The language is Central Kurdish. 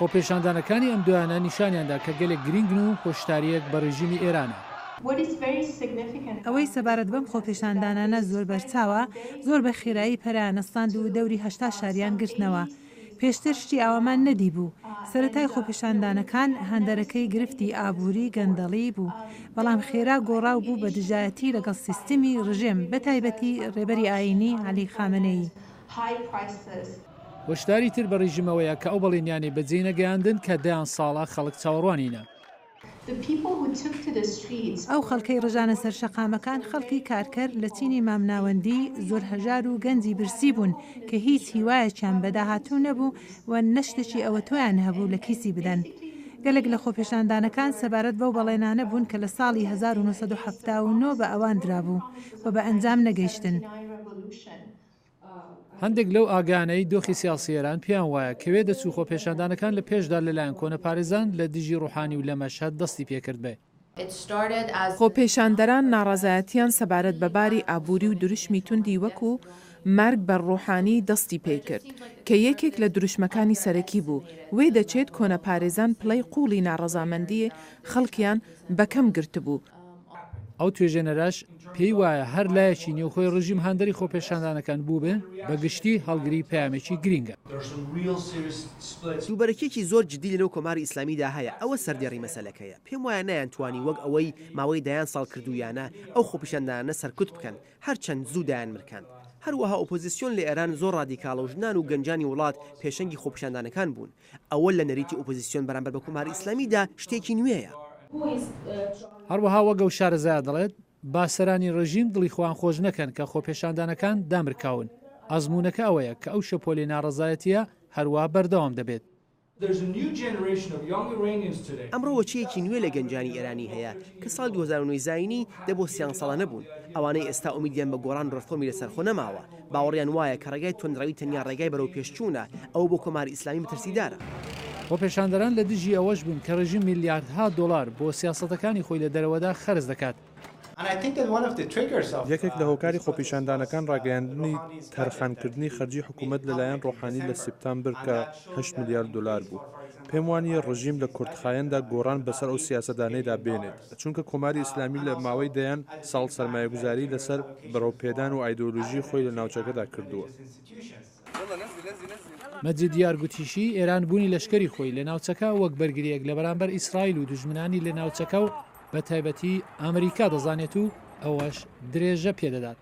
خۆپێشاندانەکانی ئەم دوایانە نیشانیان دا کە گەلێک گرینگن و هۆشدارییەک بە ڕێژیمی ئێرانە. ئەوەی سەبارەت بەم خۆپێشاندانانە زۆر بەرچاوە، زۆر بە خێرایی پەرەیان ئەستاند و دەوری 80 شاریان گرتنەوە. پێشتر شتی ئاوامان نەدیبوو. سەرەتای خۆپێشاندانەکان هاندەرەکەی گرفتی ئابووری، گەندەڵی، بوو، بەڵام خێرا گۆڕا و بوو بە دژایەتی لەگەڵ سیستمی ڕژێم، بەتایبەتی ڕێبەری ئایینی عەلی خامەنەیی. هۆشداری تر بە ڕیژیم ئەوەیە کە ئەو بەڵێنیانەی بەجێی نەگەیاندن کە دەیان ساڵە خەڵک چاوەڕوانینە. ئەو خەڵکەی ڕژانە سەر شەقامەکان خەڵکی کارکەر لە چینی مامناوەندی، زۆر هەژار و گەنجی برسی بوون کە هیچ هیوایەکیان بە داهاتوو نەبوو و نە شتێکی ئەوەتۆیان هەبوو لە کیسی بدەن. گەلێک لە خۆپێشاندانەکان سەبارەت بەو بەڵێنانە بوون کە لە ساڵی 1979 بە ئەوان درابوو و بە ئەنجام نەگەیشتن. هەندێک لەو ئاگایانەی دۆخی سیاسی ئێران پێیان وایە کە وێدەچوو خۆپێشاندانەکان لە پێشدا لەلایەن کۆنەپارێزان لە دژی ڕوحانی و لە مەشهەد دەستی پێکردبێ. خۆپێشاندەران ناڕەزایەتیان سەبارەت بە باری ئابووری و دروشمی توندی وەکوو مەرگ بەر ڕوحانی دەستی پێکرد، کە یەکێک لە دروشمەکانی سەرەکی بوو. وێدەچێت کۆنەپارێزان پلەی قووڵی ناڕەزامەندیی خەڵکیان بە کەم گرتبوو. ئەو توێژێنەرەش پێی وایە هەر لایەکی نێوخۆی ڕژیم هاندەری خۆپێشاندانەکان بووبێ، بە گشتی هەڵگری پەیامێکی گرینگە. دووبەرەکییەکی زۆر جددی لەنێو کۆماری ئیسلامیدا هەیە، ئەوە سەردێڕی مەسەلەکەیە. پێم وایە نەیانتوانی وەک ئەوەی ماوەی دەیان ساڵ کردوویانە، ئەو خۆپیشاندانانە سەرکوت بکەن، هەرچەند زوو دایانمرکاند. هەروەها ئۆپۆزیسیۆن لە ئێران زۆر ڕادیکاڵە و ژنان و گەنجانی وڵات پێشەنگی خۆپیشاندانەکان بوون. ئەوە لە نەریتی ئۆپۆزیسیۆن بەرامبەر بە کۆماری ئیسلامیدا شتێکی نوێیە. هەروەها وەک ئەو شارەزایە دەڵێت، با سەرانی ڕێژیم دڵی خۆیان خۆش نەکەن کە خۆپێشاندانەکان دامرکاون، ئەزموونەکە ئەوەیە کە ئەو شەپۆلی ناڕەزایەتییە هەروا بەردەوام دەبێت. ئەمڕۆ وەچەیەکی نوێ لە گەنجانی ئێرانی هەیە کە ساڵی 2009 زایینی دە بۆ سیانزە ساڵانە بوون، ئەوانەی ئێستا ئومیدیان بە گۆڕان و ڕێفۆرمی لەسەرخۆ نەماوە، باوەڕیان وایە کە ڕێگای توندڕەوی تەنیا ڕێگای بەرەوپێشچوونە، ئەوە بۆ کۆماری ئیسلامی مەترسیدارە. خۆپێشاندەران لە دژی ئەوەش بوون کە ڕێژیم میلیاردها دۆڵار بۆ سیاسەتەکانی خۆی لە دەرەوەدا خەرج دەکات. یەکێک لە هۆکاری خۆپیشاندانەکان ڕاگەیاندنی تەرخانکردنی خەرجی حکوومەت لەلایەن ڕۆحانی لە سیپتامبر کە هەشت ملیار دۆلار بوو. پێم وانییە ڕژیم لە کورتخایەندا گۆڕان بەسەر ئەو سیاسەتانەیدا بێنێت، چونکە کۆماری ئیسلامی لە ماوەی دەیان ساڵ سەرمایەگوزاریی لەسەر بڕەوپێدان و ئایدۆلۆژیی خۆی لە ناوچەکەدا کردووە. مەجید یار گوتیشی، ئێران بوونی لەشکری خۆی لە ناوچەکە وەک بەرگرییەک لە بەرامبەر ئیسرائیل و دوژمنانی لە ناوچەکە و بەتایبەتی ئەمریکا دەزانێت و ئەوەش درێژە پێدەدات.